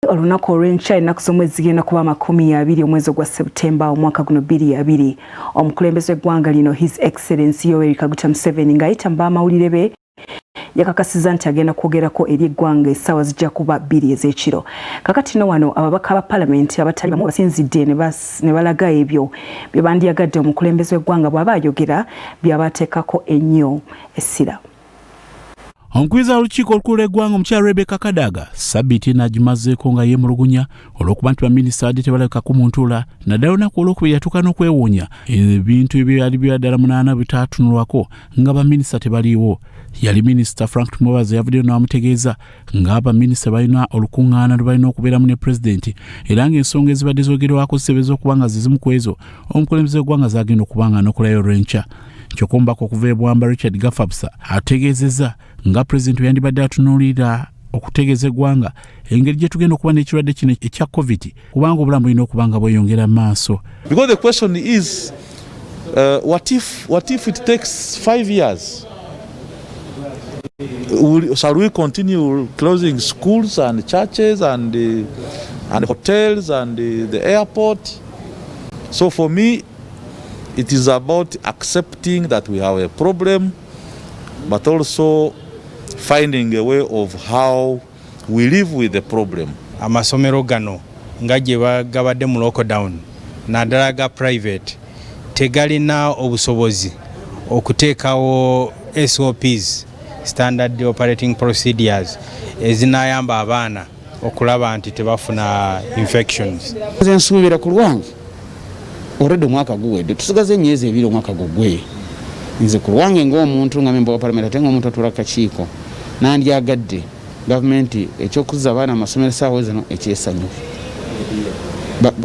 Olunaku olw'enkya, ennaku z'omwezi zigenda kuba 20 omwezi ogwa Sebutemba omwaka guno 20, omukulembeze w'eggwanga lino, His Excellency Yoweri Kaguta Museveni, ng'ayita mu bamawulire be, yakakasiza nti agenda kwogerako eri eggwanga essaawa zijja kuba 2 ez'ekiro. Kakati no wano ababaka ba palamenti abatali bamu basinzidde ne balaga ebyo bye bandyagadde omukulembeze w'eggwanga bw'aba ayogera by'abateekako ennyo essira. Omukubiriza w'olukiiko olukulu lw'eggwanga, omukyala Rebecca Kadaga, sabbiiti eno agimazeeko nga yeemulugunya olw'okuba nti baminisita badde tebalabikako mu ntuula, naddala olunaku olwokubiri yatuuka n'okwewuunya ebintu ebyali bya ddala munaana bitaatunulwako nga baminisita tebaliiwo. Yali minisita Frank Tumwebaze yavuddeyo n'amutegeeza nga baminisita balina olukuŋŋaana lwe balina okubeeramu ne pulezidenti, era ng'ensonga ezibadde zoogerwako zisebeza okuba nga zizimu ku ezo omukulembeze w'eggwanga zagenda okuba nga anokolayo olw'enkya. Kyokka omubaka okuva e Bwamba, Richard Gafabusa, ategeezezza nga pulezidenti yandibadde atunuulira okutegeeza eggwanga engeri gye tugenda okuba n'ekirwadde kino ekya COVID, kubanga obulamu bulina okuba nga bweyongera mu maaso. Because the question is, what if it takes 5 years? Shall we continue closing schools and churches and hotels and the airport? So for me, it is about accepting that we have a problem, but also finding a way of how we live with the problem. Amasomero gano nga gye gabadde mu lockdown, naddala ga private, tegalina obusobozi okuteekawo SOPs, standard operating procedures, ezinayamba abaana okulaba nti tebafuna infections. Nze nsuubira ku lwange, already omwaka guwedde, tusigaze emyezi 2 omwaka gugwe. Nze ku lwange ng'omuntu, nga memba wa palamenti ate ng'omuntu atuula kakiiko, nandyagadde gavumenti ekyokuzza abaana amasomero esaawa zino ekyesanyufu,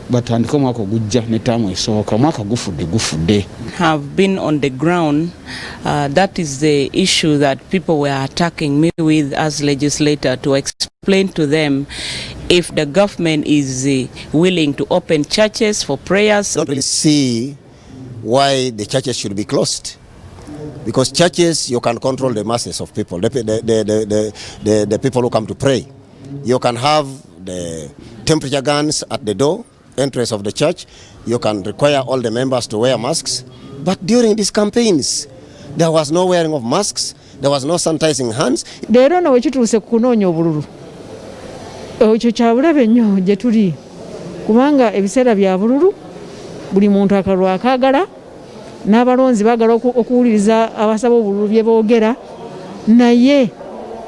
batandike omwaka ogujja ne taamu esooka. Omwaka gufudde gufudde. Have been on the ground. That is the issue that people were attacking me with as legislator, to explain to them if the government is willing to open churches for prayers. I don't really see why the churches should be closed. Because churches, you can control the masses of people, the people who come to pray. You can have the temperature guns at the door, entrance of the church. You can require all the members to wear masks. But during these campaigns, there was no wearing of masks, there was no sanitizing hands. Leero no wekituuse ku kunoonya obululu, ekyo kyabulabe nnyo gye tuli, kubanga ebiseera bya bululu, buli muntu akalulu akaagala, n'abalonzi baagala okuwuliriza abasaba obululu bye boogera, naye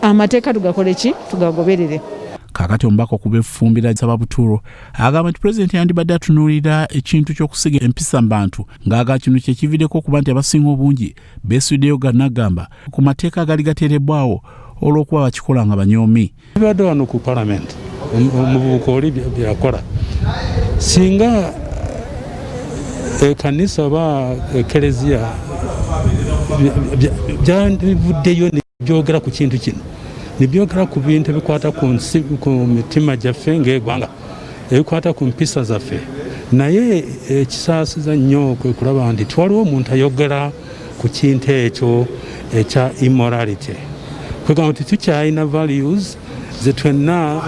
amateeka tugakole ki? Tugagoberere. Kaakati omubaka okuva effumbira Sababutuuro agamba nti pulezidenti yandibadde atunuulira ekintu ky'okusiga empisa mu bantu, ng'aga kino kye kividdeko okuba nti abasinga obungi beesuddeyo gannagamba ku mateeka agali gateerebbwawo olw'okuba bakikola nga banyoomi. Bibadde wano ku palamenti, omuvubuka oli byakola, singa ekanisa oba ekereziya byandivuddeyo nebyogera ku kintu kino, nebyogera ku bintu ebikwata ku nsi, ku mitima gyaffe ng'eggwanga, ebikwata ku mpisa zaffe. Naye ekisaasiza nnyo kwe kulaba nti tiwaliwo omuntu ayogera ku kintu ekyo ekya immorality, kwegamba nti tukyalina values zetwenna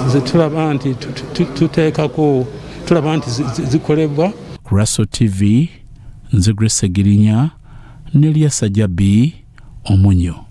zetulaba nti tuteekako, tulaba nti zikolebwa. Ku Raso TV, nze Grace Segirinya, Nelia Sajjabi Omunyo.